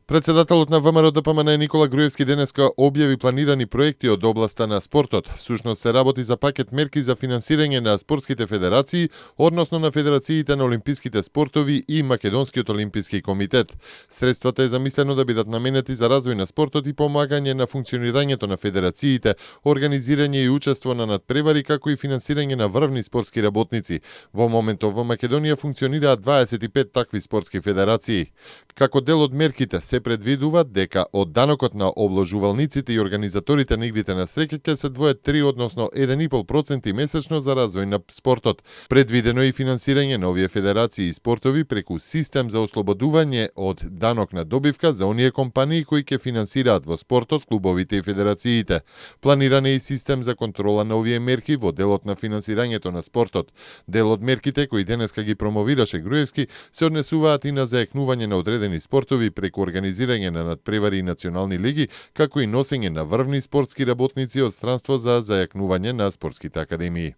Председателот на ВМРО ДПМН Никола Груевски денеска објави планирани проекти од областа на спортот. Всушност се работи за пакет мерки за финансирање на спортските федерации, односно на федерациите на олимписките спортови и Македонскиот олимписки комитет. Средствата е замислено да бидат наменети за развој на спортот и помагање на функционирањето на федерациите, организирање и учество на надпревари, како и финансирање на врвни спортски работници. Во моментов во Македонија функционираат 25 такви спортски федерации. Како дел од мерките се предвидува дека од данокот на обложувалниците и организаторите на игрите на среќа ќе се двојат 3 односно 1,5% месечно за развој на спортот. Предвидено е и финансирање на овие федерации и спортови преку систем за ослободување од данок на добивка за оние компании кои ќе финансираат во спортот клубовите и федерациите. Планиран е и систем за контрола на овие мерки во делот на финансирањето на спортот. Дел од мерките кои денеска ги промовираше Груевски се однесуваат и на заекнување на одредени спортови преку организирање на надпревари и национални лиги, како и носење на врвни спортски работници од странство за зајакнување на спортските академии.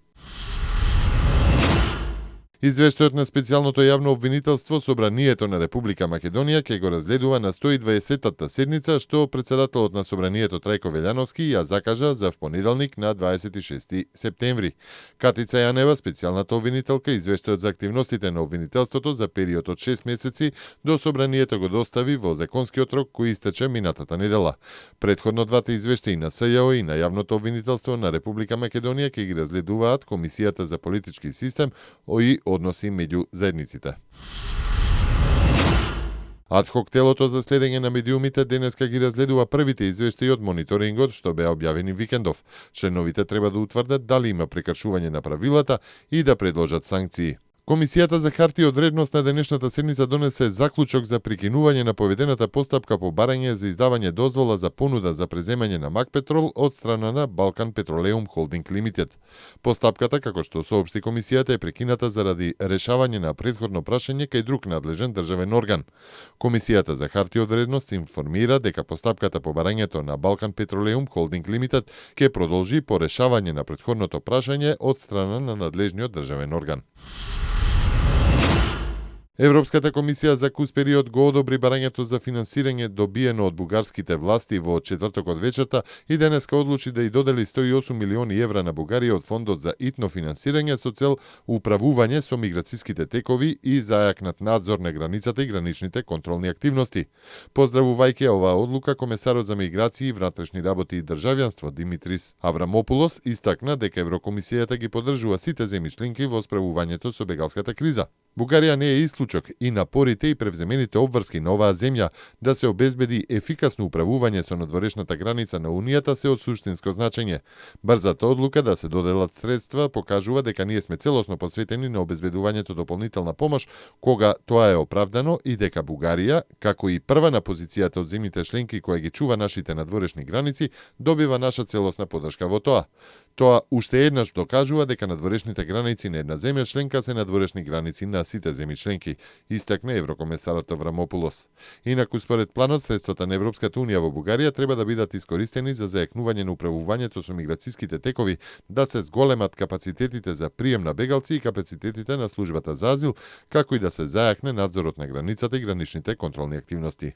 Извештајот на специјалното јавно обвинителство Собранието на Република Македонија ќе го разгледува на 120-тата седница што председателот на Собранието Трајко Велјановски ја закажа за понеделник на 26 септември. Катица Јанева, специјалната обвинителка, извештајот за активностите на обвинителството за период од 6 месеци до Собранието го достави во законскиот рок кој истече минатата недела. Предходно двата извештаи на СЈО и на јавното обвинителство на Република Македонија ќе ги разгледуваат Комисијата за политички систем и односи меѓу заедниците. Адхок телото за следење на медиумите денеска ги разгледува првите извештаи од мониторингот што беа објавени викендов. Членовите треба да утврдат дали има прекршување на правилата и да предложат санкции. Комисијата за хартија од вредност на денешната седница донесе заклучок за прекинување на поведената постапка по барање за издавање дозвола за понуда за преземање на Макпетрол од страна на Балкан Петролеум Холдинг Лимитед. Постапката, како што соопшти комисијата, е прекината заради решавање на претходно прашање кај друг надлежен државен орган. Комисијата за хартија од вредност информира дека постапката по барањето на Балкан Петролеум Холдинг Лимитед ќе продолжи по решавање на претходното прашање од страна на надлежниот државен орган. Европската комисија за кус период го одобри барањето за финансирање добиено од бугарските власти во четвртокот вечерта и денеска одлучи да ја додели 108 милиони евра на Бугарија од фондот за итно финансирање со цел управување со миграциските текови и зајакнат надзор на границата и граничните контролни активности. Поздравувајќи оваа одлука, комесарот за миграција, внатрешни работи и државјанство Димитрис Аврамопулос истакна дека Еврокомисијата ги поддржува сите земји членки во справувањето со бегалската криза. Бугарија не е исклучок и напорите и превземените обврски на оваа земја да се обезбеди ефикасно управување со надворешната граница на Унијата се од суштинско значење. Брзата одлука да се доделат средства покажува дека ние сме целосно посветени на обезбедувањето дополнителна помош кога тоа е оправдано и дека Бугарија, како и прва на позицијата од земјите членки која ги чува нашите надворешни граници, добива наша целосна поддршка во тоа. Тоа уште еднаш докажува дека надворешните граници на една земја членка се надворешни граници на сите земји членки, истакна еврокомесарот Аврамопулос. Инаку според планот, средствата на Европската унија во Бугарија треба да бидат искористени за зајакнување на управувањето со миграциските текови, да се зголемат капацитетите за прием на бегалци и капацитетите на службата за азил, како и да се зајакне надзорот на границата и граничните контролни активности.